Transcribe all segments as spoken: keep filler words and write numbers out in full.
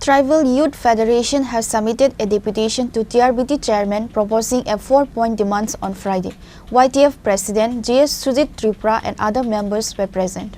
Tribal Youth Federation has submitted a deputation to T R B T chairman proposing a four-point demands on Friday. Y T F President J S Sujit Tripura and other members were present.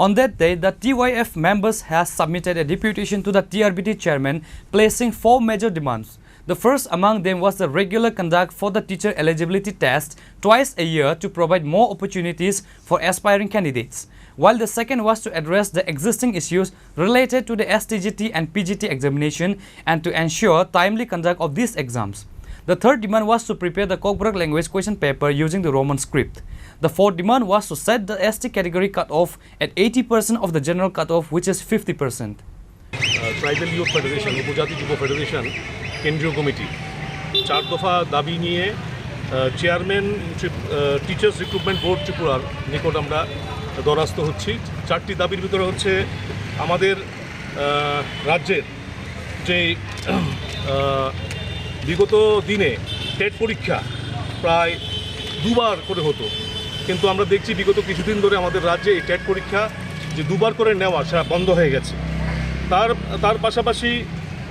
On that day, the T Y F members has submitted a deputation to the T R B T chairman, placing four major demands. The first among them was the regular conduct for the teacher eligibility test twice a year to provide more opportunities for aspiring candidates, while the second was to address the existing issues related to the S T G T and P G T examination and to ensure timely conduct of these exams. The third demand was to prepare the Kokborok language question paper using the Roman script. The fourth demand was to set the S T category cutoff at eighty percent of the general cutoff, which is fifty percent. Ah, tribal youth federation, উপজাতি যুব ফেডারেশন, কেন্দ্রীয় কমিটি চার দফা দাবি নিয়ে, ah, chairman ত্রিপ-, আহ, টিচার্স রিক্রুটমেন্ট বোর্ড ত্রিপুরার নিকট আমরা দ্বারস্থ হচ্ছি। চারটি দাবির ভিতরে হচ্ছে আমাদের, আহ, রাজ্যের যে, আহ, বিগত দিনে টেট পরীক্ষা প্রায় দুবার করে হতো, কিন্তু আমরা দেখছি বিগত কিছুদিন ধরে আমাদের রাজ্যে এই টেট পরীক্ষা যে দুবার করে নেওয়া, সেটা বন্ধ হয়ে গেছে। তার, তার পাশাপাশি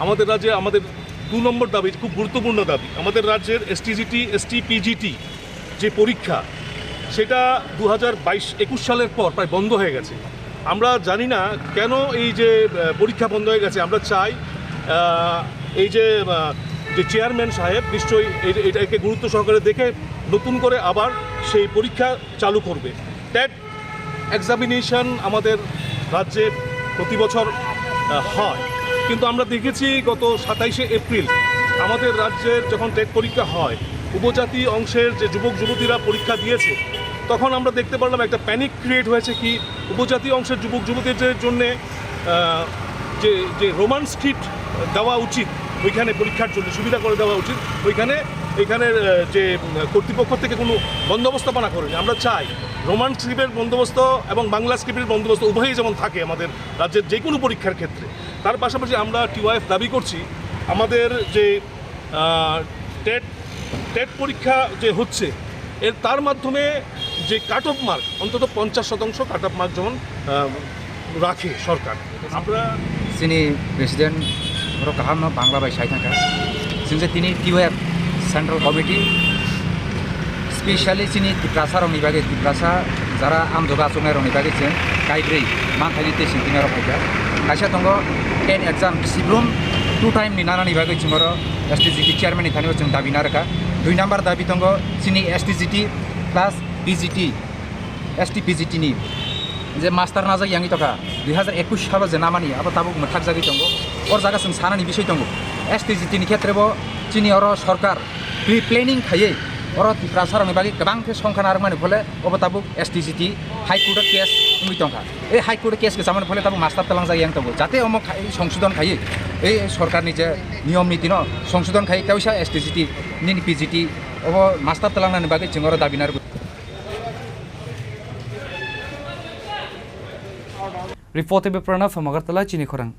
আমাদের রাজ্যে আমাদের দু নম্বর দাবি, খুব গুরুত্বপূর্ণ দাবি, আমাদের রাজ্যের এসটিজিটি, এসটি পিজিটি যে পরীক্ষা, সেটা দু হাজার বাইশ একুশ সালের পর প্রায় বন্ধ হয়ে গেছে। আমরা জানি না কেন এই যে, আহ, পরীক্ষা বন্ধ হয়ে গেছে। আমরা চাই, আহ, এই যে, আহ, যে চেয়ারম্যান সাহেব নিশ্চয়ই এই, এটাকে গুরুত্ব সহকারে দেখে নতুন করে আবার সেই পরীক্ষা চালু করবে। টেট এক্সামিনেশন আমাদের রাজ্যে প্রতি বছর, আহ, হয়, কিন্তু আমরা দেখেছি গত সাতাইশে এপ্রিল আমাদের রাজ্যের যখন টেট পরীক্ষা হয়, উপজাতি অংশের যে যুবক যুবতীরা পরীক্ষা দিয়েছে, তখন আমরা দেখতে পারলাম একটা প্যানিক ক্রিয়েট হয়েছে কি উপজাতি অংশের যুবক যুবতীদের জন্যে, আহ, যে, যে রোমান স্ক্রিপ্ট দেওয়া উচিত ওইখানে পরীক্ষার জন্য, সুবিধা করে দেওয়া উচিত ওইখানে, এখানে, আহ, যে, উম, কর্তৃপক্ষ থেকে কোনো বন্দোবস্ত বানা করেনি। আমরা চাই রোমান স্ক্রিপ্টের বন্দোবস্ত এবং বাংলা স্ক্রিপ্টের বন্দোবস্ত উভয়ই যেমন থাকে আমাদের রাজ্যের যে কোনো পরীক্ষার ক্ষেত্রে। তার পাশাপাশি আমরা টিওয়াইএফ দাবি করছি আমাদের যে, আহ, টেট, টেট পরীক্ষা যে হচ্ছে, এর তার মাধ্যমে যে কাট অফ মার্ক, অন্তত পঞ্চাশ শতাংশ কাট অফ মার্ক যেমন, আহ, রাখে সরকার। আমরা Chini president oro kaham no bangla bai sai thangkha. Chini je tini T Y F central committee, specially chini Tiprasa rok ni bagwi, Tiprasa jara amjoga achuknai rok ni bagwi chwng kaibrwi manthaini tei sing tini oro phaikha. Kaisa tongo ten exam, sibrum two time ni nana ni bagwi chwng oro S T G T chairman ni thani o chwng dabi narwkha. Dui number dabi tongo chini S T G T plus P G T, S T P G T ni je master najak yangwi tongkha, dui hazar ekush salo je namani abo tabuk mwthakjagwi tongo. Or jaga chwng sanani bisoi tongo, S T G T ni khetre bo chini oro sorkar pre-planning khaiwi oro Tiprasa rokni bagwi kwbang khe songkha narwkmani phole obo tabuk S T G T High Court o case wngwi tongkha. Ei High Court o case kwchamani phole tabuk master twlangjak yang tongo, jate omo khai-, songsodon khaiwi, ei sorkarni je niyom niti no songsodon khai kaisa S T G T nini P G T obo master twlangnani bagwi chwng oro dabi narwkha. Report by Pranav from Agartala, chini khorang.